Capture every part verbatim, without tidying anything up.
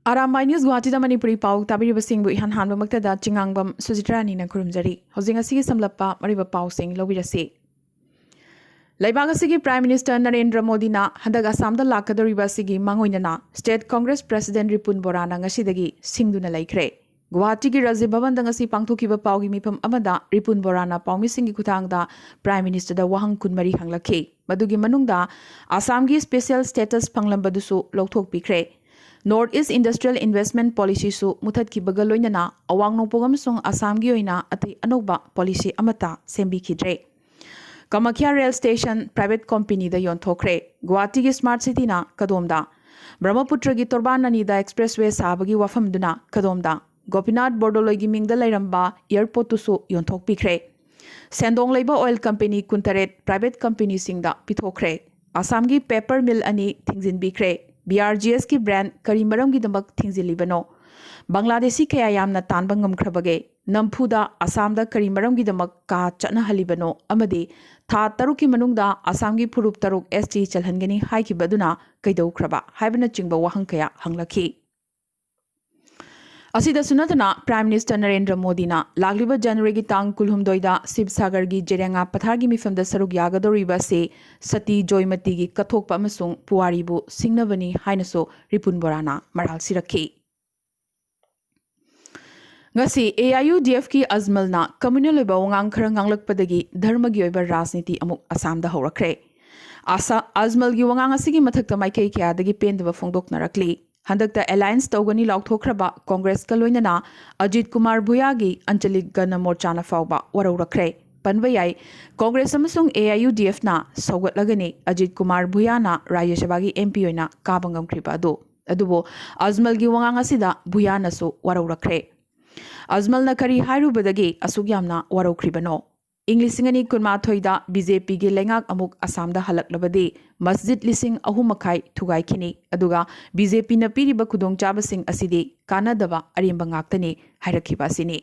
Arambai news ꯒꯨꯋꯥꯍꯥꯇꯤꯗ Manipuri ꯄꯥꯎ ꯇꯥꯕꯤꯔꯤꯕꯁꯤꯡꯕꯨ ꯏꯍꯥꯟ ꯍꯥꯟꯕꯃꯛꯇꯗ ꯆꯤꯉꯥꯡꯕꯝ ꯁꯨꯖꯤꯇ꯭ꯔꯥꯅꯤꯅ ꯈꯨꯔꯨꯝꯖꯔꯤ꯫ ꯍꯧꯖꯤꯛ ꯉꯁꯤꯒꯤ ꯁꯝꯂꯞꯄ ꯃꯔꯨꯑꯣꯏꯕ ꯄꯥꯎꯁꯤꯡ ꯂꯧꯕꯤꯔꯁꯤ꯫ ꯂꯩꯕꯥꯛ ꯑꯁꯤꯒꯤ ꯄ꯭ꯔꯥꯏꯝ ꯃꯤꯅꯤꯁꯇꯔ ꯅꯔꯦꯟꯗ꯭ꯔ ꯃꯣꯗꯤꯅ ꯍꯟꯗꯛ ꯑꯁꯥꯝꯗ ꯂꯥꯛꯀꯗꯧꯔꯤꯕ ꯑꯁꯤꯒꯤ ꯃꯥꯡꯑꯣꯏꯅꯅ ꯁ꯭ꯇꯦꯠ ꯀꯣꯡꯒ꯭ꯔꯦꯁ ꯄ꯭ꯔꯦꯁꯤꯗꯦꯟꯠ ꯔꯤꯄꯨꯟ ꯕꯣꯔꯥꯅ ꯉꯁꯤꯗꯒꯤ ꯁꯤꯡꯗꯨꯅ ꯂꯩꯈ꯭ꯔꯦ꯫ ꯒꯨꯋꯥꯍꯥꯇꯤꯒꯤ ꯔꯥꯖꯤꯚ ꯚꯕꯟꯗ ꯉꯁꯤ ꯄꯥꯡꯊꯣꯛꯈꯤꯕ ꯄꯥꯎꯒꯤ ꯃꯤꯐꯝ ꯑꯃꯗ ꯔꯤꯄꯨꯟ ꯕꯣꯔꯥꯅ ꯄꯥꯎꯃꯤꯁꯤꯡꯒꯤ ꯈꯨꯠꯊꯥꯡꯗ ꯄ꯭ꯔꯥꯏꯝ ꯃꯤꯅꯤꯁꯇꯔꯗ ꯋꯥꯍꯪ ꯀꯨꯟꯃꯔꯤ ꯍꯪꯂꯛꯈꯤ꯫ ꯃꯗꯨꯒꯤ ꯃꯅꯨꯡꯗ ꯑꯁꯥꯝꯒꯤ ꯁ꯭ꯄꯦꯁꯤꯌꯦꯜ ꯁ꯭ꯇꯦꯇꯁ ꯐꯪꯂꯝꯕꯗꯨꯁꯨ ꯂꯧꯊꯣꯛꯄꯤꯈ꯭ꯔꯦ꯫ ꯅꯣꯔꯠ ꯏꯁ ꯏꯟꯗꯁꯇ꯭ꯔꯤꯌꯦꯜ ꯏꯟꯚꯦꯁ꯭ꯠꯃꯦꯟꯠ ꯄꯣꯂꯤꯁꯤꯁꯨ ꯃꯨꯊꯠꯈꯤꯕꯒ ꯂꯣꯏꯅꯅ ꯑꯋꯥꯡ ꯅꯣꯡꯄꯣꯛ ꯑꯃꯁꯨꯡ ꯑꯁꯥꯝꯒꯤ ꯑꯣꯏꯅ ꯑꯇꯩ ꯑꯅꯧꯕ ꯄꯣꯂꯤꯁꯤ ꯑꯃꯠꯇ ꯁꯦꯝꯕꯤꯈꯤꯗ꯭ꯔꯦ꯫ ꯀꯃꯈ꯭ꯌꯥ ꯔꯦꯜ ꯁ꯭ꯇꯦꯁꯟ ꯄ꯭ꯔꯥꯏꯚꯦꯠ ꯀꯝꯄꯦꯅꯤꯗ ꯌꯣꯟꯊꯣꯛꯈ꯭ꯔꯦ꯫ ꯒꯨꯋꯥꯍꯥꯇꯤꯒꯤ ꯁ꯭ꯃꯥꯔꯠ ꯁꯤꯇꯤꯅ ꯀꯗꯣꯝꯗ? ꯕ꯭ꯔꯍ꯭ꯃꯄꯨꯇ꯭ꯔꯒꯤ ꯇꯣꯔꯕꯥꯟ ꯑꯅꯤꯗ ꯑꯦꯛꯁꯄ꯭ꯔꯦꯁ ꯋꯦ ꯁꯥꯕꯒꯤ ꯋꯥꯐꯝꯗꯨꯅ ꯀꯗꯣꯝꯗ? ꯒꯣꯄꯤꯅꯥꯊ ꯕꯣꯔꯗꯣꯂꯣꯏꯒꯤ ꯃꯤꯡꯗ ꯂꯩꯔꯝꯕ ꯑꯦꯌꯔꯄꯣꯔꯠꯇꯨꯁꯨ ꯌꯣꯟꯊꯣꯛꯄꯤꯈ꯭ꯔꯦ꯫ ꯁꯦꯟꯗꯣꯡ ꯂꯩꯕ ꯑꯣꯏꯜ ꯀꯝꯄꯦꯅꯤ ꯀꯨꯟꯇꯔꯦꯠ ꯄ꯭ꯔꯥꯏꯚꯦꯠ ꯀꯝꯄꯦꯅꯤꯁꯤꯡꯗ ꯄꯤꯊꯣꯛꯈ꯭ꯔꯦ꯫ ꯑꯁꯥꯝꯒꯤ ꯄꯦꯄꯔ ꯃꯤꯜ ꯑꯅꯤ ꯊꯤꯡꯖꯤꯟꯕꯤꯈ꯭ꯔꯦ꯫ ꯕꯤ ꯑꯥꯔ ꯖꯤ ꯑꯦꯁꯀꯤ ꯕ꯭ꯔꯥꯟꯗ ꯀꯔꯤ ꯃꯔꯝꯒꯤꯗꯃꯛ ꯊꯤꯡꯖꯤꯜꯂꯤꯕꯅꯣ? ꯕꯪꯒ꯭ꯂꯥꯗꯦꯁꯤ ꯀꯌꯥ ꯌꯥꯝꯅ ꯇꯥꯟꯕ ꯉꯝꯈ꯭ꯔꯕꯒꯦ? ꯅꯝꯐꯨꯗ ꯑꯁꯥꯝꯗ ꯀꯔꯤ ꯃꯔꯝꯒꯤꯗꯃꯛ ꯀꯥ ꯆꯠꯅꯍꯜꯂꯤꯕꯅꯣ? ꯑꯃꯗꯤ ꯊꯥ ꯇꯔꯨꯛꯀꯤ ꯃꯅꯨꯡꯗ ꯑꯁꯥꯝꯒꯤ ꯐꯨꯔꯨꯞ ꯇꯔꯨꯛ ꯑꯦꯁ ꯇꯤ ꯆꯜꯍꯟꯒꯅꯤ ꯍꯥꯏꯈꯤꯕ ꯑꯗꯨꯅ ꯀꯩꯗꯧꯈ꯭ꯔꯕ ꯍꯥꯏꯕꯅꯆꯤꯡꯕ ꯋꯥꯍꯪ ꯀꯌꯥ ꯍꯪꯂꯛꯈꯤ꯫ ꯑꯁꯤꯗꯁꯨ ꯅꯠꯇꯅ ꯄ꯭ꯔꯥꯏꯝ ꯃꯤꯅꯤꯁꯇꯔ ꯅꯔꯦꯟꯗ꯭ꯔ ꯃꯣꯗꯤꯅ ꯂꯥꯛꯂꯤꯕ ꯖꯅꯋꯥꯔꯤꯒꯤ ꯇꯥꯡ ꯀꯨꯟꯍꯨꯝꯗꯣꯏꯗ ꯁꯤꯕꯁꯥꯒꯔꯒꯤ ꯖꯦꯔꯦꯡꯉꯥ ꯄꯊꯥꯔꯒꯤ ꯃꯤꯐꯝꯗ ꯁꯔꯨꯛ ꯌꯥꯒꯗꯧꯔꯤꯕ ꯑꯁꯤ ꯁꯇꯤ ꯖꯣꯏꯃꯇꯤꯒꯤ ꯀꯠꯊꯣꯛꯄ ꯑꯃꯁꯨꯡ ꯄꯨꯋꯥꯔꯤꯕꯨ ꯁꯤꯡꯅꯕꯅꯤ ꯍꯥꯏꯅꯁꯨ ꯔꯤꯄꯨꯟ ꯕꯣꯔꯥꯅ ꯃꯔꯥꯜ ꯁꯤꯔꯛꯈꯤ꯫ ꯉꯁꯤ ꯑꯦ ꯑꯥꯏ ꯌꯨ ꯗꯤ ꯑꯦꯐꯀꯤ ꯑꯖꯃꯜꯅ ꯀꯝꯃ꯭ꯌꯨꯅꯦꯜ ꯑꯣꯏꯕ ꯋꯥꯉꯥꯡ ꯈꯔ ꯉꯥꯡꯂꯛꯄꯗꯒꯤ ꯙꯔꯃꯒꯤ ꯑꯣꯏꯕ ꯔꯥꯖꯅꯤꯇꯤ ꯑꯃꯨꯛ ꯑꯁꯥꯝꯗ ꯍꯧꯔꯛꯈ꯭ꯔꯦ꯫ ꯑꯁꯥ-, ꯑꯖꯃꯜꯒꯤ ꯋꯥꯉꯥꯡ ꯑꯁꯤꯒꯤ ꯃꯊꯛꯇ ꯃꯥꯏꯀꯩ ꯀꯌꯥꯗꯒꯤ ꯄꯦꯟꯗꯕ ꯐꯣꯡꯗꯣꯛꯅꯔꯛꯂꯤ꯫ ꯍꯟꯗꯛꯇ ꯑꯦꯂꯥꯏꯟꯁ ꯇꯧꯒꯅꯤ ꯂꯥꯎꯊꯣꯛꯈ꯭ꯔꯕ ꯀꯣꯡꯒ꯭ꯔꯦꯁꯀ ꯂꯣꯏꯅꯅ ꯑꯖꯤꯠ ꯀꯨꯃꯥꯔ ꯚꯨꯌꯥꯒꯤ ꯑꯟꯆꯂꯤꯛ ꯒꯅ ꯃꯣꯔꯆꯥꯅ ꯐꯥꯎꯕ ꯋꯥꯔꯧꯔꯛꯈ꯭ꯔꯦ꯫ ꯄꯟꯕ ꯌꯥꯏ, ꯀꯣꯡꯒ꯭ꯔꯦꯁ ꯑꯃꯁꯨꯡ ꯑꯦ ꯑꯥꯏ ꯌꯨ ꯗꯤ ꯑꯦꯐꯅ ꯁꯧꯒꯠꯂꯒꯅꯤ ꯑꯖꯤꯠ ꯀꯨꯃꯥꯔ ꯚꯨꯌꯥꯅ ꯔꯥꯖ꯭ꯌ ꯁꯚꯥꯒꯤ ꯑꯦꯝ ꯄꯤ ꯑꯣꯏꯅ ꯀꯥꯕ ꯉꯝꯈ꯭ꯔꯤꯕ ꯑꯗꯨ꯫ ꯑꯗꯨꯕꯨ ꯑꯖꯃꯜꯒꯤ ꯋꯥꯉꯥꯡ ꯑꯁꯤꯗ ꯚꯨꯌꯥꯅꯁꯨ ꯋꯥꯔꯧꯔꯛꯈ꯭ꯔꯦ꯫ ꯑꯖꯃꯜꯅ ꯀꯔꯤ ꯍꯥꯏꯔꯨꯕꯗꯒꯤ ꯑꯁꯨꯛ ꯌꯥꯝꯅ ꯋꯥꯔꯧꯈ꯭ꯔꯤꯕꯅꯣ? ꯏꯪ ꯂꯤꯁꯤꯡ ꯑꯅꯤ ꯀꯨꯟꯃꯥꯊꯣꯏꯗ ꯕꯤ ꯖꯦ ꯄꯤꯒꯤ ꯂꯩꯉꯥꯛ ꯑꯃꯨꯛ ꯑꯁꯥꯝꯗ ꯍꯜꯂꯛꯂꯕꯗꯤ ꯃꯁꯖꯤꯗ ꯂꯤꯁꯤꯡ ꯑꯍꯨꯝ ꯃꯈꯥꯏ ꯊꯨꯒꯥꯏꯈꯤꯅꯤ, ꯑꯗꯨꯒ ꯕꯤ ꯖꯦ ꯄꯤꯅ ꯄꯤꯔꯤꯕ ꯈꯨꯗꯣꯡꯆꯥꯕꯁꯤꯡ ꯑꯁꯤꯗꯤ ꯀꯥꯟꯅꯗꯕ ꯑꯔꯦꯝꯕ ꯉꯥꯛꯇꯅꯤ ꯍꯥꯏꯔꯛꯈꯤꯕ ꯑꯁꯤꯅꯤ꯫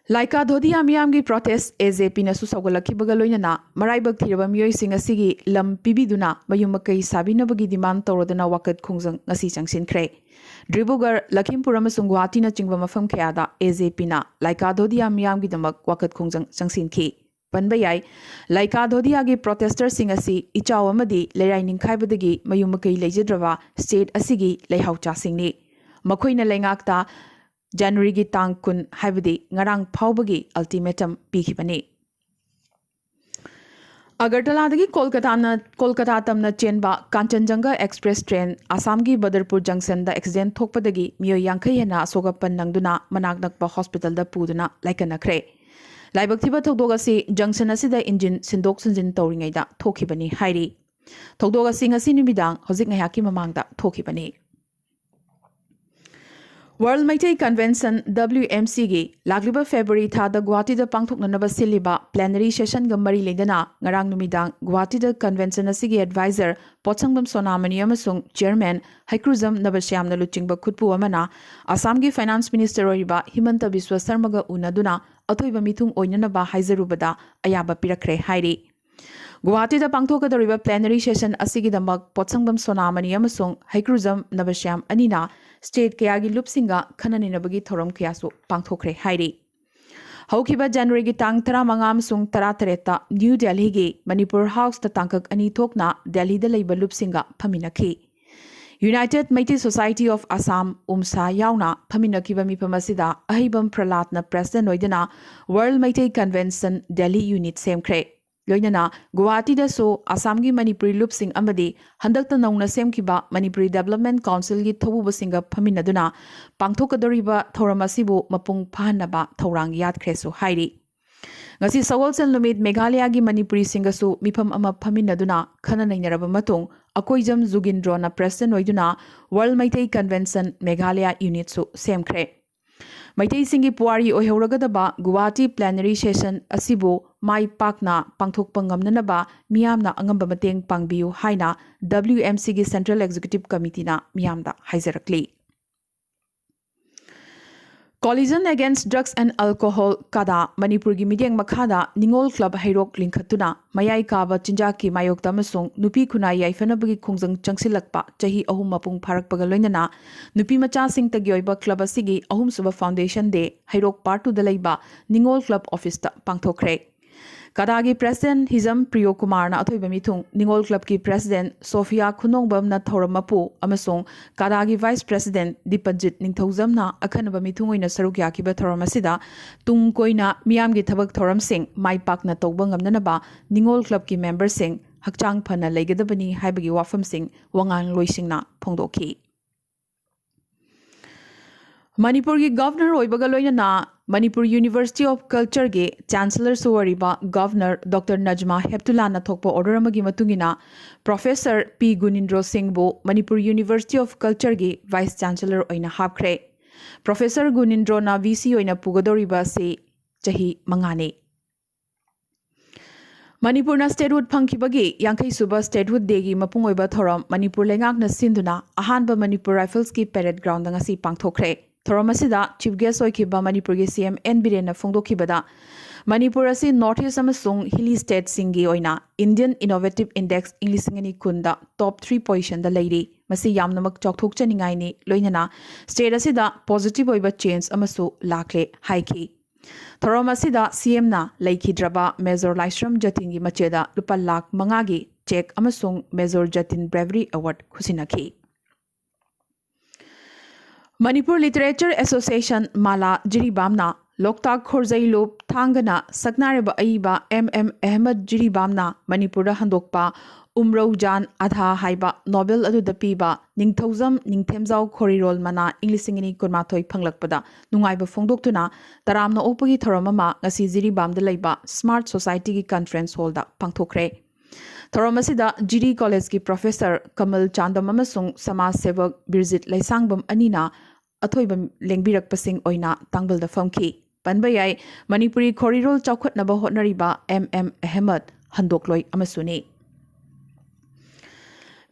ꯂꯥꯏꯀꯥ ꯙꯣꯗꯤꯌꯥ ꯃꯤꯌꯥꯝꯒꯤ ꯄ꯭ꯔꯣꯇꯦꯁ ꯑꯦ ꯖꯦ ꯄꯤꯅꯁꯨ ꯁꯧꯒꯠꯂꯛꯈꯤꯕꯒ ꯂꯣꯏꯅꯅ ꯃꯔꯥꯏꯕꯛ ꯊꯤꯔꯕ ꯃꯤꯑꯣꯏꯁꯤꯡ ꯑꯁꯤꯒꯤ ꯂꯝ ꯄꯤꯕꯤꯗꯨꯅ ꯃꯌꯨꯝ ꯃꯀꯩ ꯁꯥꯕꯤꯅꯕꯒꯤ ꯗꯤꯃꯥꯟ ꯇꯧꯔꯗꯨꯅ ꯋꯥꯀꯠ ꯈꯣꯡꯖꯪ ꯉꯁꯤ ꯆꯪꯁꯤꯟꯈ꯭ꯔꯦ꯫ ꯗ꯭ꯔꯤꯕꯨꯒꯔ, ꯂꯈꯤꯝꯄꯨꯔ ꯑꯃꯁꯨꯡ ꯒꯨꯋꯥꯍꯥꯇꯤꯅꯆꯤꯡꯕ ꯃꯐꯝ ꯀꯌꯥꯗ ꯑꯦ ꯖꯦ ꯄꯤꯅ ꯂꯥꯏꯀꯥ ꯙꯣꯗꯤꯌꯥ ꯃꯤꯌꯥꯝꯒꯤꯗꯃꯛ ꯋꯥꯀꯠ ꯈꯣꯡꯖꯪ ꯆꯪꯁꯤꯟꯈꯤ꯫ ꯄꯟꯕ ꯌꯥꯏ, ꯂꯥꯏꯀꯥ ꯙꯣꯗꯤꯌꯥꯒꯤ ꯄ꯭ꯔꯣꯇꯦꯁꯇꯔꯁꯤꯡ ꯑꯁꯤ ꯏꯆꯥꯎ ꯑꯃꯗꯤ ꯂꯩꯔꯥꯏ ꯅꯤꯡꯈꯥꯏꯕꯗꯒꯤ ꯃꯌꯨꯝ ꯃꯀꯩ ꯂꯩꯖꯗ꯭ꯔꯕ ꯁ꯭ꯇꯦꯠ ꯑꯁꯤꯒꯤ ꯂꯩꯍꯥꯎꯆꯥꯁꯤꯡꯅꯤ꯫ ꯃꯈꯣꯏꯅ ꯂꯩꯉꯥꯛꯇ ꯖꯅꯋꯥꯔꯤꯒꯤ ꯇꯥꯡ ꯀꯨꯟ, ꯍꯥꯏꯕꯗꯤ ꯉꯔꯥꯡ ꯐꯥꯎꯕꯒꯤ ꯑꯜꯇꯤꯃꯦꯇꯝ ꯄꯤꯈꯤꯕꯅꯤ꯫ ꯑꯒꯔꯇꯂꯥꯗꯒꯤ ꯀꯣꯜꯀꯇꯥꯅ, ꯀꯣꯜꯀꯇꯥ ꯇꯝꯅ ꯆꯦꯟꯕ ꯀꯥꯟꯆꯟꯖꯪꯒ ꯑꯦꯛꯁꯄ꯭ꯔꯦꯁ ꯇ꯭ꯔꯦꯟ ꯑꯁꯥꯝꯒꯤ ꯕꯗꯔꯄꯨꯔ ꯖꯪꯁꯟꯗ ꯑꯦꯛꯁꯤꯗꯦꯟ ꯊꯣꯛꯄꯗꯒꯤ ꯃꯤꯑꯣꯏ ꯌꯥꯡꯈꯩ ꯍꯦꯟꯅ ꯑꯁꯣꯛ ꯑꯄꯟ ꯅꯪꯗꯨꯅ ꯃꯅꯥꯛ ꯅꯛꯄ ꯍꯣꯁꯄꯤꯇꯥꯜꯗ ꯄꯨꯗꯨꯅ ꯂꯥꯏꯀꯠꯅꯈ꯭ꯔꯦ꯫ ꯂꯥꯏꯕꯛ ꯊꯤꯕ ꯊꯧꯗꯣꯛ ꯑꯁꯤ ꯖꯪꯁꯟ ꯑꯁꯤꯗ ꯏꯟꯖꯤꯟ ꯁꯤꯟꯗꯣꯛ ꯁꯤꯟꯖꯤꯟ ꯇꯧꯔꯤꯉꯩꯗ ꯊꯣꯛꯈꯤꯕꯅꯤ ꯍꯥꯏꯔꯤ꯫ ꯊꯧꯗꯣꯛ ꯑꯁꯤ ꯉꯁꯤ ꯅꯨꯃꯤꯗꯥꯡ ꯍꯧꯖꯤꯛ ꯉꯥꯏꯍꯥꯛꯀꯤ ꯃꯃꯥꯡꯗ ꯊꯣꯛꯈꯤꯕꯅꯤ꯫ ꯋꯥꯔꯜ ꯃꯩꯇꯩ ꯀꯟꯚꯦꯟꯁꯟ, ꯗꯕ꯭ꯂꯤꯌꯨ ꯑꯦꯝ ꯁꯤꯒꯤ ꯂꯥꯛꯂꯤꯕ ꯐꯦꯕ꯭ꯔꯨꯋꯥꯔꯤ ꯊꯥꯗ ꯒꯨꯋꯥꯍꯥꯇꯤꯗ ꯄꯥꯡꯊꯣꯛꯅꯅꯕ ꯁꯤꯜꯂꯤꯕ ꯄ꯭ꯂꯦꯅꯔꯤ ꯁꯦꯁꯟꯒ ꯃꯔꯤ ꯂꯩꯅꯅ ꯉꯔꯥꯡ ꯅꯨꯃꯤꯗꯥꯡ ꯒꯨꯋꯥꯍꯥꯇꯤꯗ ꯀꯟꯚꯦꯟꯁꯟ ꯑꯁꯤꯒꯤ ꯑꯦꯗꯚꯥꯏꯖꯔ ꯄꯣꯠꯁꯪꯕꯝ ꯁꯣꯅꯥꯃꯅꯤ ꯑꯃꯁꯨꯡ ꯆꯤꯌꯔꯃꯦꯟ ꯍꯩꯀ꯭ꯔꯨꯖꯝ ꯅꯕꯁ꯭ꯌꯥꯝꯅ ꯂꯨꯆꯤꯡꯕ ꯈꯨꯠꯄꯨ ꯑꯃꯅ ꯑꯁꯥꯝꯒꯤ ꯐꯥꯏꯅꯥꯟꯁ ꯃꯤꯅꯤꯁꯇꯔ ꯑꯣꯏꯔꯤꯕ ꯍꯤꯃꯟꯇ ꯕꯤꯁ꯭ꯋ ꯁꯔꯃꯒ ꯎꯅꯗꯨꯅ ꯑꯊꯣꯏꯕ ꯃꯤꯊꯨꯡ ꯑꯣꯏꯅꯅꯕ ꯍꯥꯏꯖꯔꯨꯕꯗ ꯑꯌꯥꯕ ꯄꯤꯔꯛꯈ꯭ꯔꯦ ꯍꯥꯏꯔꯤ꯫ ꯒꯨꯋꯥꯍꯥꯇꯤꯗ ꯄꯥꯡꯊꯣꯛꯀꯗꯧꯔꯤꯕ ꯄ꯭ꯂꯦꯅꯔꯤ ꯁꯦꯁꯟ ꯑꯁꯤꯒꯤꯗꯃꯛ ꯄꯣꯠꯁꯪꯕꯝ ꯁꯣꯅꯥꯃꯅꯤ ꯑꯃꯁꯨꯡ ꯍꯩꯀ꯭ꯔꯨꯖꯝ ꯅꯕꯁ꯭ꯌꯥꯝ ꯑꯅꯤꯅ ꯁ꯭ꯇꯦꯠ ꯀꯌꯥꯒꯤ ꯂꯨꯞꯁꯤꯡꯒ ꯈꯟꯅ ꯅꯩꯅꯕꯒꯤ ꯊꯧꯔꯝ ꯀꯌꯥꯁꯨ ꯄꯥꯡꯊꯣꯛꯈ꯭ꯔꯦ ꯍꯥꯏꯔꯤ꯫ ꯍꯧꯈꯤꯕ ꯖꯅꯋꯥꯔꯤꯒꯤ ꯇꯥꯡ ꯇꯔꯥꯃꯉꯥ ꯑꯃꯁꯨꯡ ꯇꯔꯥꯇꯔꯦꯠꯇ ꯅ꯭ꯌꯨ ꯗꯦꯜꯍꯤꯒꯤ ꯃꯅꯤꯄꯨꯔ ꯍꯥꯎꯁꯇ ꯇꯥꯡꯀꯛ ꯑꯅꯤ ꯊꯣꯛꯅ ꯗꯦꯜꯍꯤꯗ ꯂꯩꯕ ꯂꯨꯞꯁꯤꯡꯒ ꯐꯝꯃꯤꯟꯅꯈꯤ꯫ United Meitei Society of Assam, Umsha, ꯌꯥꯎꯅ ꯐꯝꯃꯤꯟꯅꯈꯤꯕ ꯃꯤꯐꯝ ꯑꯁꯤꯗ ꯑꯍꯩꯕꯝ ꯄ꯭ꯔꯍꯂꯥꯗꯅ ꯄ꯭ꯔꯦꯁꯤꯗꯦꯟꯠ ꯑꯣꯏꯗꯨꯅ World Meitei Convention Delhi unit ꯁꯦꯝꯈ꯭ꯔꯦ꯫ ꯂꯣꯏꯅꯅ ꯒꯨꯋꯥꯍꯥꯇꯤꯗꯁꯨ ꯑꯁꯥꯝꯒꯤ ꯃꯅꯤꯄꯨꯔꯤ ꯂꯨꯞꯁꯤꯡ ꯑꯃꯗꯤ ꯍꯟꯗꯛꯇ ꯅꯧꯅ ꯁꯦꯝꯈꯤꯕ ꯃꯅꯤꯄꯨꯔꯤ ꯗꯦꯕꯂꯞꯃꯦꯟꯠ ꯀꯥꯎꯟꯁꯤꯜꯒꯤ ꯊꯧꯕꯨꯕꯁꯤꯡꯒ ꯐꯝꯃꯤꯟꯅꯗꯨꯅ ꯄꯥꯡꯊꯣꯛꯀꯗꯧꯔꯤꯕ ꯊꯧꯔꯝ ꯑꯁꯤꯕꯨ ꯃꯄꯨꯡ ꯐꯥꯍꯟꯅꯕ ꯊꯧꯔꯥꯡ ꯌꯥꯠꯈ꯭ꯔꯦꯁꯨ ꯍꯥꯏꯔꯤ꯫ ꯉꯁꯤ ꯁꯒꯣꯜꯁꯦꯜ ꯅꯨꯃꯤꯠ ꯃꯦꯘꯥꯂꯌꯥꯒꯤ ꯃꯅꯤꯄꯨꯔꯤꯁꯤꯡꯒꯁꯨ ꯃꯤꯐꯝ ꯑꯃ ꯐꯝꯃꯤꯟꯅꯗꯨꯅ ꯈꯟꯅ ꯅꯩꯅꯔꯕ ꯃꯇꯨꯡ, ꯑꯀꯣꯏꯖꯝ ꯖꯨꯒꯤꯟꯗ꯭ꯔꯣꯅ ꯄ꯭ꯔꯦꯁꯤꯗꯦꯟꯠ ꯑꯣꯏꯗꯨꯅ ꯋꯥꯔꯜ ꯃꯩꯇꯩ ꯀꯟꯚꯦꯟꯁꯟ ꯃꯦꯘꯥꯂꯌꯥ ꯌꯨꯅꯤꯠꯁꯨ ꯁꯦꯝꯈ꯭ꯔꯦ꯫ ꯃꯩꯇꯩꯁꯤꯡꯒꯤ ꯄꯨꯋꯥꯔꯤ ꯑꯣꯏꯍꯧꯔꯒꯗꯕ ꯒꯨꯋꯥꯍꯥꯇꯤ ꯄ꯭ꯂꯦꯅꯔꯤ ꯁꯦꯁꯟ ꯑꯁꯤꯕꯨ ꯃꯥꯏ ꯄꯥꯛꯅ ꯄꯥꯡꯊꯣꯛꯄ ꯉꯝꯅꯅꯕ ꯃꯤꯌꯥꯝꯅ ꯑꯉꯝꯕ ꯃꯇꯦꯡ ꯄꯥꯡꯕꯤꯌꯨ ꯍꯥꯏꯅ ꯗꯕ꯭ꯂꯤꯌꯨ ꯑꯦꯝ ꯁꯤꯒꯤ ꯁꯦꯟꯇ꯭ꯔꯦꯜ ꯑꯦꯛꯖꯤꯀ꯭ꯌꯨꯇꯤꯚ ꯀꯃꯤꯇꯤꯅ ꯃꯤꯌꯥꯝꯗ ꯍꯥꯏꯖꯔꯛꯂꯤ꯫ Coalition Against Drugs and Alcohol, ꯀꯥꯗꯥ, ꯃꯅꯤꯄꯨꯔꯒꯤ ꯃꯤꯠꯌꯦꯡ ꯃꯈꯥꯗ ꯅꯤꯉꯣꯜ ꯀ꯭ꯂꯕ ꯍꯩꯔꯣꯛ ꯂꯤꯡꯈꯠꯇꯨꯅ ꯃꯌꯥꯏ ꯀꯥꯕ ꯆꯤꯟꯖꯥꯛꯀꯤ ꯃꯥꯌꯣꯛꯇ ꯑꯃꯁꯨꯡ ꯅꯨꯄꯤ ꯈꯨꯟꯅꯥꯏ ꯌꯥꯏꯐꯅꯕꯒꯤ ꯈꯣꯡꯖꯪ ꯆꯪꯁꯤꯜꯂꯛꯄ ꯆꯍꯤ ꯑꯍꯨꯝ ꯃꯄꯨꯡ ꯐꯥꯔꯛꯄꯒ ꯂꯣꯏꯅꯅ ꯅꯨꯄꯤ ꯃꯆꯥꯁꯤꯡꯇꯒꯤ ꯑꯣꯏꯕ ꯀ꯭ꯂꯕ ꯑꯁꯤꯒꯤ ꯑꯍꯨꯝꯁꯨꯕ foundation day ꯍꯩꯔꯣꯛ part twoꯗ ꯂꯩꯕ ꯅꯤꯉꯣꯜ ꯀ꯭ꯂꯕ officeꯇ ꯄꯥꯡꯊꯣꯛꯈ꯭ꯔꯦ꯫ ꯀꯥꯗꯥꯒꯤ president ꯍꯤꯖꯝ ꯄ꯭ꯔꯤꯌꯣ ꯀꯨꯃꯥꯔꯅ ꯑꯊꯣꯏꯕ ꯃꯤꯊꯨꯡ, ꯅꯤꯉꯣꯜ ꯀ꯭ꯂꯕꯀꯤ president ꯁꯣꯐꯤꯌꯥ ꯈꯨꯅꯣꯡꯕꯝꯅ ꯊꯧꯔꯝ ꯃꯄꯨ ꯑꯃꯁꯨꯡ ꯀꯥꯗꯥꯒꯤ vice president ꯗꯤꯄꯟꯖꯤꯠ ꯅꯤꯡꯊꯧꯖꯝꯅ ꯑꯈꯟꯅꯕ ꯃꯤꯊꯨꯡ ꯑꯣꯏꯅ ꯁꯔꯨꯛ ꯌꯥꯈꯤꯕ ꯊꯧꯔꯝ ꯑꯁꯤꯗ ꯇꯨꯡ ꯀꯣꯏꯅ ꯃꯤꯌꯥꯝꯒꯤ ꯊꯕꯛ ꯊꯧꯔꯝꯁꯤꯡ ꯃꯥꯏ ꯄꯥꯛꯅ ꯇꯧꯕ ꯉꯝꯅꯅꯕ ꯅꯤꯉꯣꯜ ꯀ꯭ꯂꯕꯀꯤ memberꯁꯤꯡ ꯍꯛꯆꯥꯡ ꯐꯅ ꯂꯩꯒꯗꯕꯅꯤ ꯍꯥꯏꯕꯒꯤ ꯋꯥꯐꯝꯁꯤꯡ ꯋꯥꯉꯥꯡꯂꯣꯏꯁꯤꯡꯅ ꯐꯣꯡꯗꯣꯛꯈꯤ꯫ ꯃꯅꯤꯄꯨꯔꯒꯤ governor ꯑꯣꯏꯕꯒ ꯂꯣꯏꯅꯅ ꯃꯅꯤꯄꯨꯔ University of Cultureꯒꯤ chancellorꯁꯨ ꯑꯣꯏꯔꯤꯕ governor Doctor ꯅꯖꯃꯥ ꯍꯦꯞꯇꯨꯂꯥꯅ ꯊꯣꯛꯄ order ꯑꯃꯒꯤ ꯃꯇꯨꯡ ꯏꯟꯅ professor P ꯒꯨꯅꯤꯟꯗ꯭ꯔꯣ ꯁꯤꯡꯕꯨ Manipur University of Cultureꯒꯤ vice chancellor ꯑꯣꯏꯅ ꯍꯥꯞꯈ꯭ꯔꯦ꯫ Professor ꯒꯨꯅꯤꯟꯗ꯭ꯔꯣꯅ VC ꯑꯣꯏꯅ ꯄꯨꯒꯗꯧꯔꯤꯕ ꯑꯁꯤ ꯆꯍꯤ ꯃꯉꯥꯅꯤ꯫ ꯃꯅꯤꯄꯨꯔꯅ statehood ꯐꯪꯈꯤꯕꯒꯤ ꯌꯥꯡꯈꯩ ꯁꯨꯕ statehood dayꯒꯤ ꯃꯄꯨꯡ ꯑꯣꯏꯕ ꯊꯧꯔꯝ ꯃꯅꯤꯄꯨꯔ ꯂꯩꯉꯥꯛꯅ ꯁꯤꯟꯗꯨꯅ ꯑꯍꯥꯟꯕ ꯃꯅꯤꯄꯨꯔ Riflesꯀꯤ parade groundꯗ ꯉꯁꯤ ꯄꯥꯡꯊꯣꯛꯈ꯭ꯔꯦ꯫ ꯊꯧꯔꯝ ꯑꯁꯤꯗ chief guest ꯑꯣꯏꯈꯤꯕ ꯃꯅꯤꯄꯨꯔꯒꯤ CM ꯑꯦꯟ ꯕꯤꯔꯦꯟꯅ ꯐꯣꯡꯗꯣꯛꯈꯤꯕꯗ, ꯃꯅꯤꯄꯨꯔ ꯑꯁꯤ North East ꯑꯃꯁꯨꯡ hilly stateꯁꯤꯡꯒꯤ ꯑꯣꯏꯅ Indian Innovative Index ꯏꯪ ꯂꯤꯁꯤꯡ ꯑꯅꯤ ꯀꯨꯟꯗ top three positionꯗ ꯂꯩꯔꯤ꯫ ꯃꯁꯤ ꯌꯥꯝꯅꯃꯛ ꯆꯥꯎꯊꯣꯛꯆꯅꯤꯡꯉꯥꯏꯅꯤ, ꯂꯣꯏꯅꯅ state ꯑꯁꯤꯗ positive ꯑꯣꯏꯕ change ꯑꯃꯁꯨ ꯂꯥꯛꯂꯦ ꯍꯥꯏꯈꯤ꯫ ꯊꯧꯔꯝ ꯑꯁꯤꯗ CMꯅ ꯂꯩꯈꯤꯗ꯭ꯔꯕ Major ꯂꯥꯏꯁ꯭ꯔꯝ ꯖꯇꯤꯟꯒꯤ ꯃꯆꯦꯗ ꯂꯨꯄꯥ ꯂꯥꯈ ꯃꯉꯥꯒꯤ cheque ꯑꯃꯁꯨꯡ Major Jatin Bravery Award ꯈꯨꯠꯁꯤꯟꯅꯈꯤ꯫ Manipur Literature Association, malai, ꯖꯤꯔꯤꯕꯥꯝꯅ ꯂꯣꯛꯇꯥꯛ ꯈꯣꯔꯖꯩ ꯂꯨꯞ ꯊꯥꯡꯒꯅ ꯁꯛꯅꯥꯏꯔꯕ ꯑꯏꯕ M M ꯑꯍꯃꯗ ꯖꯤꯔꯤꯕꯥꯝꯅ ꯃꯅꯤꯄꯨꯔꯗ ꯍꯟꯗꯣꯛꯄ ꯎꯝꯔꯧꯖꯥꯟ ꯑꯙꯥ ꯍꯥꯏꯕ novel ꯑꯗꯨꯗ ꯄꯤꯕ ꯅꯤꯡꯊꯧꯖꯝ ꯅꯤꯡꯊꯦꯝꯖꯥꯎ ꯈꯣꯔꯤꯔꯣꯜ ꯃꯅꯥ ꯏꯪ ꯂꯤꯁꯤꯡ ꯑꯅꯤ ꯀꯨꯟꯃꯥꯊꯣꯏ ꯐꯪꯂꯛꯄꯗ ꯅꯨꯡꯉꯥꯏꯕ ꯐꯣꯡꯗꯣꯛꯇꯨꯅ ꯇꯔꯥꯝꯅ ꯑꯣꯛꯄꯒꯤ ꯊꯧꯔꯝ ꯑꯃ ꯉꯁꯤ ꯖꯤꯔꯤꯕꯥꯝꯗ ꯂꯩꯕ Smart Societyꯒꯤ conference hallꯗ ꯄꯥꯡꯊꯣꯛꯈ꯭ꯔꯦ꯫ ꯊꯧꯔꯝ ꯑꯁꯤꯗ ꯖꯤꯔꯤ Collegeꯀꯤ professor ꯀꯃꯜ ꯆꯥꯟꯗꯝ ꯑꯃꯁꯨꯡ ꯁꯃꯥꯖ ꯁꯦꯕꯛ ꯕꯤꯔꯖꯤꯠ ꯂꯩꯁꯥꯡꯕꯝ ꯑꯅꯤꯅ ꯑꯊꯣꯏꯕ ꯂꯦꯡꯕꯤꯔꯛꯄꯁꯤꯡ ꯑꯣꯏꯅ ꯇꯥꯡꯕꯜꯗ ꯐꯝꯈꯤ꯫ ꯄꯟꯕ ꯌꯥꯏ, ꯃꯅꯤꯄꯨꯔꯤ ꯈꯣꯔꯤꯔꯣꯜ ꯆꯥꯎꯈꯠꯅꯕ ꯍꯣꯠꯅꯔꯤꯕ M M ꯑꯍꯃꯗ ꯍꯟꯗꯣꯛꯂꯣꯏ ꯑꯃꯁꯨꯅꯤ꯫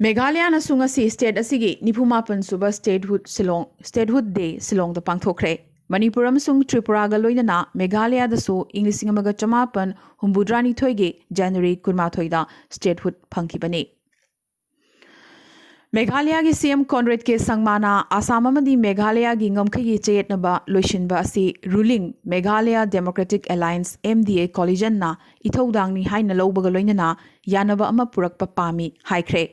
ꯃꯦꯘꯥꯂꯌꯅꯁꯨ ꯉꯁꯤ state ꯑꯁꯤꯒꯤ ꯅꯤꯐꯨ ꯃꯥꯄꯟ ꯁꯨꯕ statehood ꯁꯤꯂꯣꯡ, statehood day ꯁꯤꯂꯣꯡꯗ ꯄꯥꯡꯊꯣꯛꯈ꯭ꯔꯦ꯫ ꯃꯅꯤꯄꯨꯔ ꯑꯃꯁꯨꯡ ꯇ꯭ꯔꯤꯄꯨꯔꯥꯒ ꯂꯣꯏꯅꯅ ꯃꯦꯘꯥꯂꯌꯥꯗꯁꯨ ꯏꯪ ꯂꯤꯁꯤꯡ ꯑꯃꯒ ꯆꯃꯥꯄꯟ ꯍꯨꯝꯐꯨꯇꯔꯥꯅꯤꯊꯣꯏꯒꯤ ꯖꯅꯋꯥꯔꯤ ꯀꯨꯟꯃꯥꯊꯣꯏꯗ statehood ꯐꯪꯈꯤꯕꯅꯤ꯫ ꯃꯦꯘꯥꯂꯌꯥꯒꯤ ꯁꯤ ꯑꯦꯝ ꯀꯣꯟꯔꯦꯗ ꯀꯦ ꯁꯪꯃꯥꯅ ꯑꯁꯥꯝ ꯑꯃꯗꯤ ꯃꯦꯘꯥꯂꯌꯥꯒꯤ ꯉꯝꯈꯩꯒꯤ ꯆꯌꯦꯠꯅꯕ ꯂꯣꯏꯁꯤꯟꯕ ꯑꯁꯤ ruling Meghalaya Democratic Alliance, M D A, coalitionꯅ ꯏꯊꯧꯗꯥꯡꯅꯤ ꯍꯥꯏꯅ ꯂꯧꯕꯒ ꯂꯣꯏꯅꯅ ꯌꯥꯅꯕ ꯑꯃ ꯄꯨꯔꯛꯄ ꯄꯥꯝꯃꯤ ꯍꯥꯏꯈ꯭ꯔꯦ꯫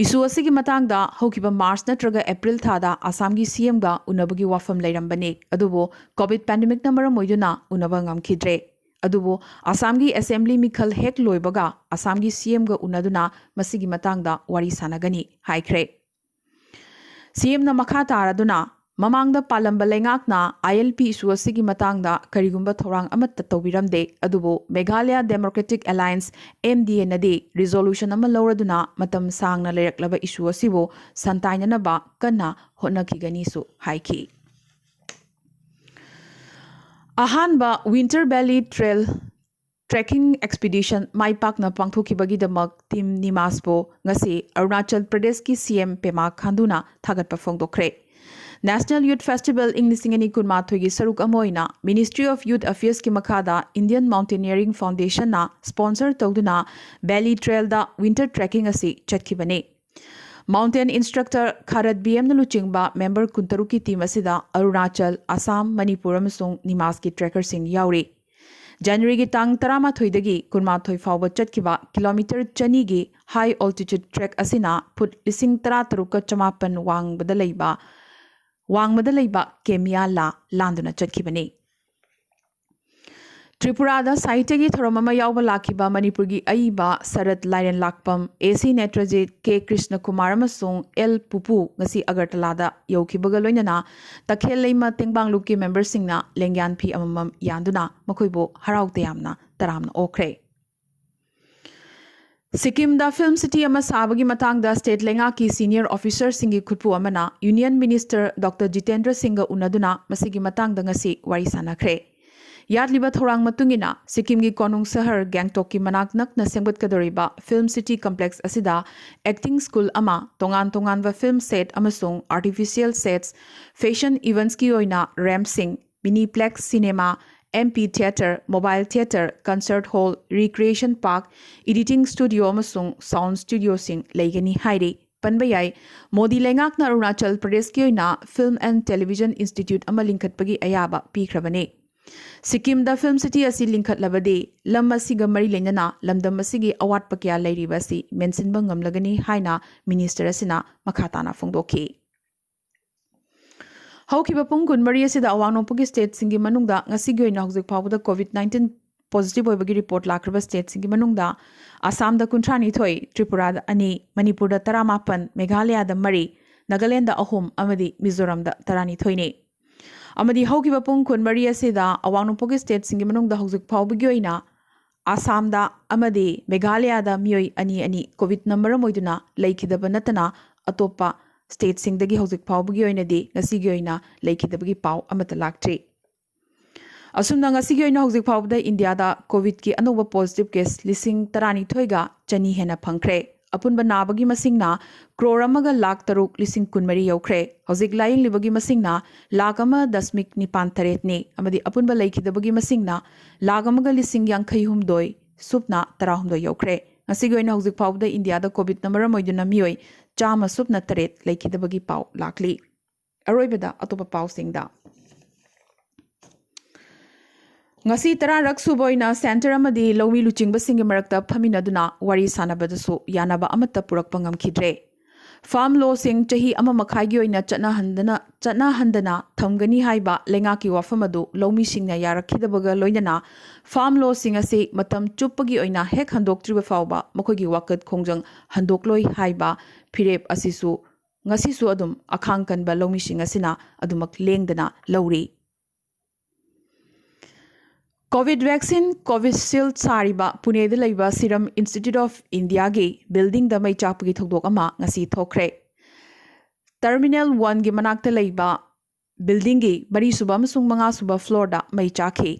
Issue ꯑꯁꯤꯒꯤ ꯃꯇꯥꯡꯗ ꯍꯧꯈꯤꯕ ꯃꯥꯔꯆ ꯅꯠꯇ꯭ꯔꯒ ꯑꯦꯄ꯭ꯔꯤꯜ ꯊꯥꯗ ꯑꯁꯥꯝꯒꯤ ꯁꯤ ꯑꯦꯝꯒ ꯎꯅꯕꯒꯤ ꯋꯥꯐꯝ ꯂꯩꯔꯝꯕꯅꯤ, ꯑꯗꯨꯕꯨ COVID pandemicꯅ ꯃꯔꯝ ꯑꯣꯏꯗꯨꯅ ꯎꯅꯕ ꯉꯝꯈꯤꯗ꯭ꯔꯦ꯫ ꯑꯗꯨꯕꯨ ꯑꯁꯥꯝꯒꯤ ꯑꯦꯁꯦꯝꯕ꯭ꯂꯤ ꯃꯤꯈꯜ ꯍꯦꯛ ꯂꯣꯏꯕꯒ ꯑꯁꯥꯝꯒꯤ ꯁꯤ ꯑꯦꯝꯒ ꯎꯅꯗꯨꯅ ꯃꯁꯤꯒꯤ ꯃꯇꯥꯡꯗ ꯋꯥꯔꯤ ꯁꯥꯟꯅꯒꯅꯤ ꯍꯥꯏꯈ꯭ꯔꯦ꯫ ꯁꯤ ꯑꯦꯝꯅ ꯃꯈꯥ ꯇꯥꯔꯗꯨꯅ, ꯃꯃꯥꯡꯗ ꯄꯥꯜꯂꯝꯕ ꯂꯩꯉꯥꯛꯅ ILP issue ꯑꯁꯤꯒꯤ ꯃꯇꯥꯡꯗ ꯀꯔꯤꯒꯨꯝꯕ ꯊꯧꯔꯥꯡ ꯑꯃꯠꯇ ꯇꯧꯕꯤꯔꯝꯗꯦ, ꯑꯗꯨꯕꯨ Meghalaya Democratic Alliance, M D Aꯅꯗꯤ resolution ꯑꯃ ꯂꯧꯔꯗꯨꯅ ꯃꯇꯝ ꯁꯥꯡꯅ ꯂꯩꯔꯛꯂꯕ issue ꯑꯁꯤꯕꯨ ꯁꯟꯇꯥꯏꯅꯅꯕ ꯀꯟꯅ ꯍꯣꯠꯅꯈꯤꯒꯅꯤꯁꯨ ꯍꯥꯏꯈꯤ꯫ ꯑꯍꯥꯟꯕ Winter Valley Trail trekking expedition ꯃꯥꯏ ꯄꯥꯛꯅ ꯄꯥꯡꯊꯣꯛꯈꯤꯕꯒꯤꯗꯃꯛ Team NIMASꯄꯨ ꯉꯁꯤ ꯑꯔꯨꯅꯥꯆꯜ ꯄ꯭ꯔꯗꯦꯁꯀꯤ ꯁꯤ ꯑꯦꯝ ꯄꯦꯃꯥ ꯈꯥꯟꯗꯨꯅ ꯊꯥꯒꯠꯄ ꯐꯣꯡꯗꯣꯛꯈ꯭ꯔꯦ꯫ National Youth Festival ꯏꯪ ꯂꯤꯁꯤꯡ ꯑꯅꯤ ꯀꯨꯟꯃꯥꯊꯣꯏꯒꯤ ꯁꯔꯨꯛ ꯑꯃ ꯑꯣꯏꯅ Ministry of Youth Affairsꯀꯤ ꯃꯈꯥꯗ Indian Mountaineering Foundationꯅ sponsor ꯇꯧꯗꯨꯅ Valley Trailꯗ winter trekking ꯑꯁꯤ ꯆꯠꯈꯤꯕꯅꯤ꯫ Mountain instructor ꯈꯥꯔꯠ B Mꯅ ꯂꯨꯆꯤꯡꯕ member ꯀꯨꯟꯇꯔꯨꯛꯀꯤ team ꯑꯁꯤꯗ ꯑꯔꯨꯅꯥꯆꯜ, ꯑꯁꯥꯝ, ꯃꯅꯤꯄꯨꯔ ꯑꯃꯁꯨꯡ NIMASꯀꯤ trekkerꯁꯤꯡ ꯌꯥꯎꯔꯤ꯫ ꯖꯅꯋꯥꯔꯤꯒꯤ ꯇꯥꯡ ꯇꯔꯥꯃꯥꯊꯣꯏꯗꯒꯤ ꯀꯨꯟꯃꯥꯊꯣꯏ ꯐꯥꯎꯕ ꯆꯠꯈꯤꯕ kilometre ꯆꯅꯤꯒꯤ high altitude trek ꯑꯁꯤꯅ ꯐꯨꯠ ꯂꯤꯁꯤꯡ ꯇꯔꯥꯇꯔꯨꯛꯀ ꯆꯃꯥꯄꯟ ꯋꯥꯡꯕꯗ ꯂꯩꯕ, ꯋꯥꯡꯃꯗ ꯂꯩꯕ ꯀꯦꯃꯤꯌꯥ ꯂꯥ ꯂꯥꯟꯗꯨꯅ ꯆꯠꯈꯤꯕꯅꯤ꯫ ꯇ꯭ꯔꯤꯄꯨꯔꯥꯗ ꯁꯥꯍꯤꯇ꯭ꯌꯒꯤ ꯊꯧꯔꯝ ꯑꯃ ꯌꯥꯎꯕ ꯂꯥꯛꯈꯤꯕ ꯃꯅꯤꯄꯨꯔꯒꯤ ꯑꯏꯕ ꯁꯔꯠ ꯂꯥꯏꯔꯦꯟ ꯂꯥꯛꯄꯝ, A C ꯅꯦꯇ꯭ꯔꯖꯤꯠ, K ꯀ꯭ꯔꯤꯁꯅꯀꯨꯃꯥꯔ ꯑꯃꯁꯨꯡ L ꯄꯨꯄꯨ ꯉꯁꯤ ꯑꯒꯔꯇꯂꯥꯗ ꯌꯧꯈꯤꯕꯒ ꯂꯣꯏꯅꯅ ꯇꯈꯦꯜ ꯂꯩꯃ ꯇꯦꯡꯕꯥꯡ ꯂꯨꯞꯀꯤ memberꯁꯤꯡꯅ ꯂꯦꯡꯌꯥꯟ ꯐꯤ ꯑꯃꯃꯝ ꯌꯥꯟꯗꯨꯅ ꯃꯈꯣꯏꯕꯨ ꯍꯔꯥꯎ ꯇꯌꯥꯝꯅ ꯇꯔꯥꯝꯅ ꯑꯣꯛꯈ꯭ꯔꯦ꯫ ꯁꯤꯛꯀꯤꯝꯗ film city ꯑꯃ ꯁꯥꯕꯒꯤ ꯃꯇꯥꯡꯗ state ꯂꯩꯉꯥꯛꯀꯤ senior officerꯁꯤꯡꯒꯤ ꯈꯨꯠꯄꯨ ꯑꯃꯅ Union Minister Doctor ꯖꯤꯇꯦꯟꯗ꯭ꯔ ꯁꯤꯡꯒ ꯎꯅꯗꯨꯅ ꯃꯁꯤꯒꯤ ꯃꯇꯥꯡꯗ ꯉꯁꯤ ꯋꯥꯔꯤ ꯁꯥꯟꯅꯈ꯭ꯔꯦ꯫ ꯌꯥꯠꯂꯤꯕ ꯊꯧꯔꯥꯡ ꯃꯇꯨꯡ ꯏꯟꯅ, ꯁꯤꯛꯀꯤꯝꯒꯤ ꯀꯣꯅꯨꯡ ꯁꯍꯔ ꯒꯦꯡꯇꯣꯛꯀꯤ ꯃꯅꯥꯛ ꯅꯛꯅ ꯁꯦꯝꯒꯠꯀꯗꯧꯔꯤꯕ film city complex ꯑꯁꯤꯗ acting school ꯑꯃ, ꯇꯣꯉꯥꯟ ꯇꯣꯉꯥꯟꯕ film set ꯑꯃꯁꯨꯡ artificial sets, fashion eventsꯀꯤ ꯑꯣꯏꯅ ramp ꯁꯤꯡ, miniplex cinema, amphitheatre, mobile theatre, concert hall, recreation park, editing studio ꯑꯃꯁꯨꯡ sound studio ꯁꯤꯡ ꯂꯩꯒꯅꯤ ꯍꯥꯏꯔꯤ꯫ ꯄꯟꯕ ꯌꯥꯏ, ꯃꯣꯗꯤ ꯂꯩꯉꯥꯛꯅ ꯑꯔꯨꯅꯥꯆꯜ ꯄ꯭ꯔꯗꯦꯁꯀꯤ ꯑꯣꯏꯅ Film and Television Institute ꯑꯃ ꯂꯤꯡꯈꯠꯄꯒꯤ ꯑꯌꯥꯕ ꯄꯤꯈ꯭ꯔꯕꯅꯤ꯫ ꯁꯤꯛꯀꯤꯝꯗ film city ꯑꯁꯤ ꯂꯤꯡꯈꯠꯂꯕꯗꯤ, ꯂꯝ ꯑꯁꯤꯒ ꯃꯔꯤ ꯂꯩꯅꯅ ꯂꯝꯗꯝ ꯑꯁꯤꯒꯤ ꯑꯋꯥꯠꯄ ꯀꯌꯥ ꯂꯩꯔꯤꯕ ꯑꯁꯤ ꯃꯦꯟꯁꯤꯟꯕ ꯉꯝꯂꯒꯅꯤ ꯍꯥꯏꯅ minister ꯑꯁꯤꯅ ꯃꯈꯥ ꯇꯥꯅ ꯐꯣꯡꯗꯣꯛꯈꯤ꯫ ꯍꯧꯈꯤꯕ ꯄꯨꯡ ꯀꯨꯟꯃꯔꯤ ꯑꯁꯤꯗ ꯑꯋꯥꯡ ꯅꯣꯡꯄꯣꯛꯀꯤ stateꯁꯤꯡꯒꯤ ꯃꯅꯨꯡꯗ ꯉꯁꯤꯒꯤ ꯑꯣꯏꯅ ꯍꯧꯖꯤꯛ ꯐꯥꯎꯕꯗ COVID nineteen positive ꯑꯣꯏꯕꯒꯤ report ꯂꯥꯛꯈ꯭ꯔꯕ stateꯁꯤꯡꯒꯤ ꯃꯅꯨꯡꯗ ꯑꯁꯥꯝꯗ ꯀꯨꯟꯊ꯭ꯔꯥ ꯅꯤꯊꯣꯏ, ꯇ꯭ꯔꯤꯄꯨꯔꯥꯗ ꯑꯅꯤ, ꯃꯅꯤꯄꯨꯔꯗ ꯇꯔꯥꯃꯥꯄꯟ, ꯃꯦꯘꯥꯂꯌꯥꯗ ꯃꯔꯤ, ꯅꯥꯒꯥꯂꯦꯟꯗ ꯑꯍꯨꯝ ꯑꯃꯗꯤ ꯃꯤꯖꯣꯔꯥꯝꯗ ꯇꯔꯥꯅꯤꯊꯣꯏꯅꯤ꯫ ꯑꯃꯗꯤ ꯍꯧꯈꯤꯕ ꯄꯨꯡ ꯀꯨꯟꯃꯔꯤ ꯑꯁꯤꯗ ꯑꯋꯥꯡ ꯅꯣꯡꯄꯣꯛꯀꯤ stateꯁꯤꯡꯒꯤ ꯃꯅꯨꯡꯗ ꯍꯧꯖꯤꯛ ꯐꯥꯎꯕꯒꯤ ꯑꯣꯏꯅ ꯑꯁꯥꯝꯗ ꯑꯃꯗꯤ ꯃꯦꯘꯥꯂꯌꯥꯗ ꯃꯤꯑꯣꯏ ꯑꯅꯤ ꯑꯅꯤ COVIDꯅ ꯃꯔꯝ ꯑꯣꯏꯗꯨꯅ ꯂꯩꯈꯤꯗꯕ ꯅꯠꯇꯅ ꯑꯇꯣꯞꯄ stateꯁꯤꯡꯗꯒꯤ ꯍꯧꯖꯤꯛ ꯐꯥꯎꯕꯒꯤ ꯑꯣꯏꯅꯗꯤ ꯉꯁꯤꯒꯤ ꯑꯣꯏꯅ ꯂꯩꯈꯤꯗꯕꯒꯤ ꯄꯥꯎ ꯑꯃꯠꯇ ꯂꯥꯛꯇ꯭ꯔꯤ꯫ ꯑꯁꯨꯝꯅ ꯉꯁꯤꯒꯤ ꯑꯣꯏꯅ ꯍꯧꯖꯤꯛ ꯐꯥꯎꯕꯗ ꯏꯟꯗꯤꯌꯥꯗ COVIDꯀꯤ ꯑꯅꯧꯕ positive case ꯂꯤꯁꯤꯡ ꯇꯔꯥꯅꯤꯊꯣꯏꯒ ꯆꯅꯤ ꯍꯦꯟꯅ ꯐꯪꯈ꯭ꯔꯦ꯫ ꯑꯄꯨꯟꯕ ꯅꯥꯕꯒꯤ ꯃꯁꯤꯡꯅ ꯀ꯭ꯔꯣꯔ ꯑꯃꯒ ꯂꯥꯈ ꯇꯔꯨꯛ ꯂꯤꯁꯤꯡ ꯀꯨꯟꯃꯔꯤ ꯌꯧꯈ꯭ꯔꯦ꯫ ꯍꯧꯖꯤꯛ ꯂꯥꯌꯦꯡꯂꯤꯕꯒꯤ ꯃꯁꯤꯡꯅ ꯂꯥꯈ ꯑꯃ ꯗꯁꯃꯤꯛ ꯅꯤꯄꯥꯟ ꯇꯔꯦꯠꯅꯤ, ꯑꯃꯗꯤ ꯑꯄꯨꯟꯕ ꯂꯩꯈꯤꯗꯕꯒꯤ ꯃꯁꯤꯡꯅ ꯂꯥꯈ ꯑꯃꯒ ꯂꯤꯁꯤꯡ ꯌꯥꯡꯈꯩ ꯍꯨꯝꯗꯣꯏ ꯁꯨꯞꯅ ꯇꯔꯥꯍꯨꯝꯗꯣꯏ ꯌꯧꯈ꯭ꯔꯦ꯫ ꯉꯁꯤꯒꯤ ꯑꯣꯏꯅ ꯍꯧꯖꯤꯛ ꯐꯥꯎꯕꯗ ꯏꯟꯗꯤꯌꯥꯗ COVIDꯅ ꯃꯔꯝ ꯑꯣꯏꯗꯨꯅ ꯃꯤꯑꯣꯏ ꯆꯥꯝꯃ ꯁꯨꯞꯅ ꯇꯔꯦꯠ ꯂꯩꯈꯤꯗꯕꯒꯤ ꯄꯥꯎ ꯂꯥꯛꯂꯤ꯫ ꯑꯔꯣꯏꯕꯗ ꯑꯇꯣꯞꯄ ꯄꯥꯎꯁꯤꯡꯗ꯫ ꯉꯁꯤ ꯇꯔꯥꯔꯛ ꯁꯨꯕ ꯑꯣꯏꯅ centre ꯑꯃꯗꯤ ꯂꯧꯃꯤ ꯂꯨꯆꯤꯡꯕꯁꯤꯡꯒꯤ ꯃꯔꯛꯇ ꯐꯝꯃꯤꯟꯅꯗꯨꯅ ꯋꯥꯔꯤ ꯁꯥꯟꯅꯕꯗꯁꯨ ꯌꯥꯅꯕ ꯑꯃꯠꯇ ꯄꯨꯔꯛꯄ ꯉꯝꯈꯤꯗ꯭ꯔꯦ꯫ Farm lawꯁꯤꯡ ꯆꯍꯤ ꯑꯃ ꯃꯈꯥꯏꯒꯤ ꯑꯣꯏꯅ ꯆꯠꯅꯍꯟꯗꯅ, ꯆꯠꯅꯍꯟꯗꯅ ꯊꯝꯒꯅꯤ ꯍꯥꯏꯕ ꯂꯩꯉꯥꯛꯀꯤ ꯋꯥꯐꯝ ꯑꯗꯨ ꯂꯧꯃꯤꯁꯤꯡꯅ ꯌꯥꯔꯛꯈꯤꯗꯕꯒ ꯂꯣꯏꯅꯅ farm lawꯁꯤꯡ ꯑꯁꯤ ꯃꯇꯝ ꯆꯨꯞꯄꯒꯤ ꯑꯣꯏꯅ ꯍꯦꯛ ꯍꯟꯗꯣꯛꯇ꯭ꯔꯤꯕ ꯐꯥꯎꯕ ꯃꯈꯣꯏꯒꯤ ꯋꯥꯀꯠ ꯈꯣꯡꯖꯪ ꯍꯟꯗꯣꯛꯂꯣꯏ ꯍꯥꯏꯕ ꯐꯤꯔꯦꯞ ꯑꯁꯤꯁꯨ ꯉꯁꯤꯁꯨ ꯑꯗꯨꯝ ꯑꯈꯥꯡ ꯀꯟꯕ ꯂꯧꯃꯤꯁꯤꯡ ꯑꯁꯤꯅ ꯑꯗꯨꯃꯛ ꯂꯦꯡꯗꯅ ꯂꯧꯔꯤ꯫ COVID vaccine Covishield ꯁꯥꯔꯤꯕ ꯄꯨꯅꯦꯗ ꯂꯩꯕ Serum Institute of Indiaꯒꯤ buildingꯗ ꯃꯩ ꯆꯥꯛꯄꯒꯤ ꯊꯧꯗꯣꯛ ꯑꯃ ꯉꯁꯤ ꯊꯣꯛꯈ꯭ꯔꯦ꯫ Terminal oneꯒꯤ ꯃꯅꯥꯛꯇ ꯂꯩꯕ buildingꯒꯤ ꯃꯔꯤꯁꯨꯕ ꯑꯃꯁꯨꯡ ꯃꯉꯥꯁꯨꯕ floorꯗ ꯃꯩ ꯆꯥꯛꯈꯤ꯫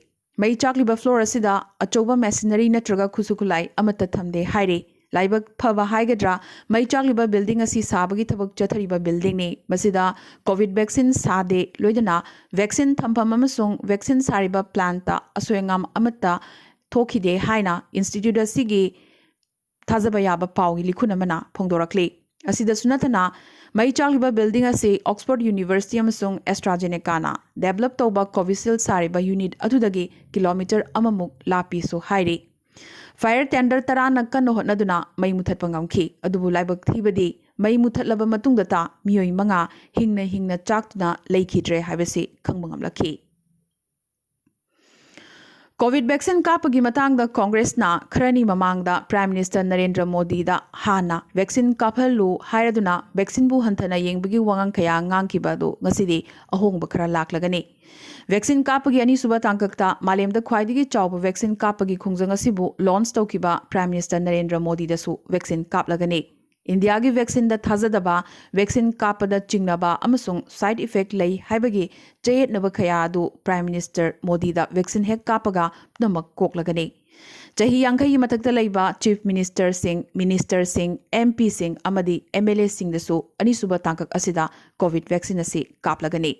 ꯃꯩ ꯆꯥꯛꯂꯤꯕ floor ꯑꯁꯤꯗ ꯑꯆꯧꯕ machinery ꯅꯠꯇ꯭ꯔꯒ ꯈꯨꯠꯁꯨ ꯈꯨꯠꯂꯥꯏ ꯑꯃꯠꯇ ꯊꯝꯗꯦ ꯍꯥꯏꯔꯤ꯫ ꯂꯥꯏꯕꯛ ꯐꯕ ꯍꯥꯏꯒꯗ꯭ꯔꯥ, ꯃꯩ ꯆꯥꯛꯂꯤꯕ building ꯑꯁꯤ ꯁꯥꯕꯒꯤ ꯊꯕꯛ ꯆꯠꯊꯔꯤꯕ buildingꯅꯤ꯫ ꯃꯁꯤꯗ COVID vaccine ꯁꯥꯗꯦ, ꯂꯣꯏꯅꯅ vaccine ꯊꯝꯐꯝ ꯑꯃꯁꯨꯡ vaccine ꯁꯥꯔꯤꯕ plantꯇ ꯑꯁꯣꯏ ꯑꯉꯥꯝ ꯑꯃꯠꯇ ꯊꯣꯛꯈꯤꯗꯦ ꯍꯥꯏꯅ institute ꯑꯁꯤꯒꯤ ꯊꯥꯖꯕ ꯌꯥꯕ ꯄꯥꯎꯒꯤ ꯂꯤꯈꯨꯟ ꯑꯃꯅ ꯐꯣꯡꯗꯣꯔꯛꯂꯤ꯫ ꯑꯁꯤꯗꯁꯨ ꯅꯠꯇꯅ, ꯃꯩ ꯆꯥꯛꯂꯤꯕ building ꯑꯁꯤ Oxford University ꯑꯃꯁꯨꯡ AstraZenecaꯅ develop ꯇꯧꯕ Covishield ꯁꯥꯔꯤꯕ unit ꯑꯗꯨꯗꯒꯤ kilometre ꯑꯃꯃꯨꯛ ꯂꯥꯞꯄꯤꯁꯨ ꯍꯥꯏꯔꯤ꯫ Fire tender ꯇꯔꯥꯅ ꯀꯟꯅ ꯍꯣꯠꯅꯗꯨꯅ ꯃꯩ ꯃꯨꯊꯠꯄ ꯉꯝꯈꯤ, ꯑꯗꯨꯕꯨ ꯂꯥꯏꯕꯛ ꯊꯤꯕꯗꯤ ꯃꯩ ꯃꯨꯊꯠꯂꯕ ꯃꯇꯨꯡꯗꯇ ꯃꯤꯑꯣꯏ ꯃꯉꯥ ꯍꯤꯡꯅ ꯍꯤꯡꯅ ꯆꯥꯛꯇꯨꯅ ꯂꯩꯈꯤꯗ꯭ꯔꯦ ꯍꯥꯏꯕꯁꯤ ꯈꯪꯕ ꯉꯝꯂꯛꯈꯤ꯫ COVID vaccine ꯀꯥꯞꯄꯒꯤ ꯃꯇꯥꯡꯗ Congressꯅ ꯈꯔꯅꯤ ꯃꯃꯥꯡꯗ Prime Minister ꯅꯔꯦꯟꯗ꯭ꯔ ꯃꯣꯗꯤꯗ ꯍꯥꯟꯅ vaccine ꯀꯥꯞꯍꯜꯂꯨ ꯍꯥꯏꯔꯗꯨꯅ vaccineꯕꯨ ꯍꯟꯊꯅ ꯌꯦꯡꯕꯒꯤ ꯋꯥꯉꯥꯡ ꯀꯌꯥ ꯉꯥꯡꯈꯤꯕ ꯑꯗꯨ ꯉꯁꯤꯗꯤ ꯑꯍꯣꯡꯕ ꯈꯔ ꯂꯥꯛꯂꯒꯅꯤ꯫ Vaccine ꯀꯥꯞꯄꯒꯤ ꯑꯅꯤꯁꯨꯕ ꯇꯥꯡꯀꯛꯇ ꯃꯥꯂꯦꯝꯗ ꯈ꯭ꯋꯥꯏꯗꯒꯤ ꯆꯥꯎꯕ vaccine ꯀꯥꯞꯄꯒꯤ ꯈꯣꯡꯖꯪ ꯑꯁꯤꯕꯨ launch ꯇꯧꯈꯤꯕ Prime Minister ꯅꯔꯦꯟꯗ꯭ꯔ ꯃꯣꯗꯤꯗꯁꯨ vaccine ꯀꯥꯞꯂꯒꯅꯤ꯫ ꯏꯟꯗꯤꯌꯥꯒꯤ vaccineꯗ ꯊꯥꯖꯗꯕ, vaccine ꯀꯥꯞꯄꯗ ꯆꯤꯡꯅꯕ ꯑꯃꯁꯨꯡ side effect ꯂꯩ ꯍꯥꯏꯕꯒꯤ ꯆꯌꯦꯠꯅꯕ ꯀꯌꯥ ꯑꯗꯨ Prime Minister ꯃꯣꯗꯤꯗ vaccine ꯍꯦꯛ ꯀꯥꯞꯄꯒ ꯄꯨꯝꯅꯃꯛ ꯀꯣꯛꯂꯒꯅꯤ꯫ ꯆꯍꯤ ꯌꯥꯡꯈꯩꯒꯤ ꯃꯊꯛꯇ ꯂꯩꯕ Chief Ministerꯁꯤꯡ, Ministerꯁꯤꯡ, MPꯁꯤꯡ ꯑꯃꯗꯤ MLAꯁꯤꯡꯗꯁꯨ ꯑꯅꯤꯁꯨꯕ ꯇꯥꯡꯀꯛ ꯑꯁꯤꯗ COVID vaccine ꯑꯁꯤ ꯀꯥꯞꯂꯒꯅꯤ꯫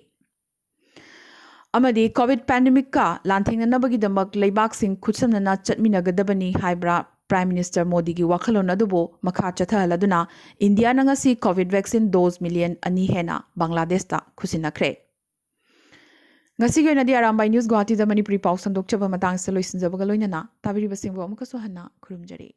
ꯑꯃꯗꯤ COVID pandemicꯀ ꯂꯥꯟꯊꯦꯡꯅꯅꯕꯒꯤꯗꯃꯛ ꯂꯩꯕꯥꯛꯁꯤꯡ ꯈꯨꯠꯁꯝꯅꯅ ꯆꯠꯃꯤꯟꯅꯒꯗꯕꯅꯤ ꯍꯥꯏꯕ꯭ꯔꯥ? Prime Minister ꯃꯣꯗꯤꯒꯤ ꯋꯥꯈꯜꯂꯣꯟ ꯑꯗꯨꯕꯨ ꯃꯈꯥ ꯆꯠꯊꯍꯜꯂꯗꯨꯅ ꯏꯟꯗꯤꯌꯥꯅ ꯉꯁꯤ COVID vaccine dose million ꯑꯅꯤ ꯍꯦꯟꯅ ꯕꯪꯒ꯭ꯂꯥꯗꯦꯁꯇ ꯈꯨꯠꯁꯤꯟꯅꯈ꯭ꯔꯦ꯫ ꯉꯁꯤꯒꯤ ꯑꯣꯏꯅꯗꯤ ꯑꯔꯥꯝꯕꯥꯏ News ꯒꯨꯋꯥꯍꯥꯇꯤꯗ ꯃꯅꯤꯄꯨꯔꯤ ꯄꯥꯎ ꯁꯟꯗꯣꯛꯆꯕ ꯃꯇꯥꯡꯁꯤꯗ ꯂꯣꯏꯁꯤꯟꯖꯕꯒ ꯂꯣꯏꯅꯅ ꯇꯥꯕꯤꯔꯤꯕꯁꯤꯡꯕꯨ ꯑꯃꯨꯛꯀꯁꯨ ꯍꯟꯅ ꯈꯨꯔꯨꯝꯖꯔꯤ꯫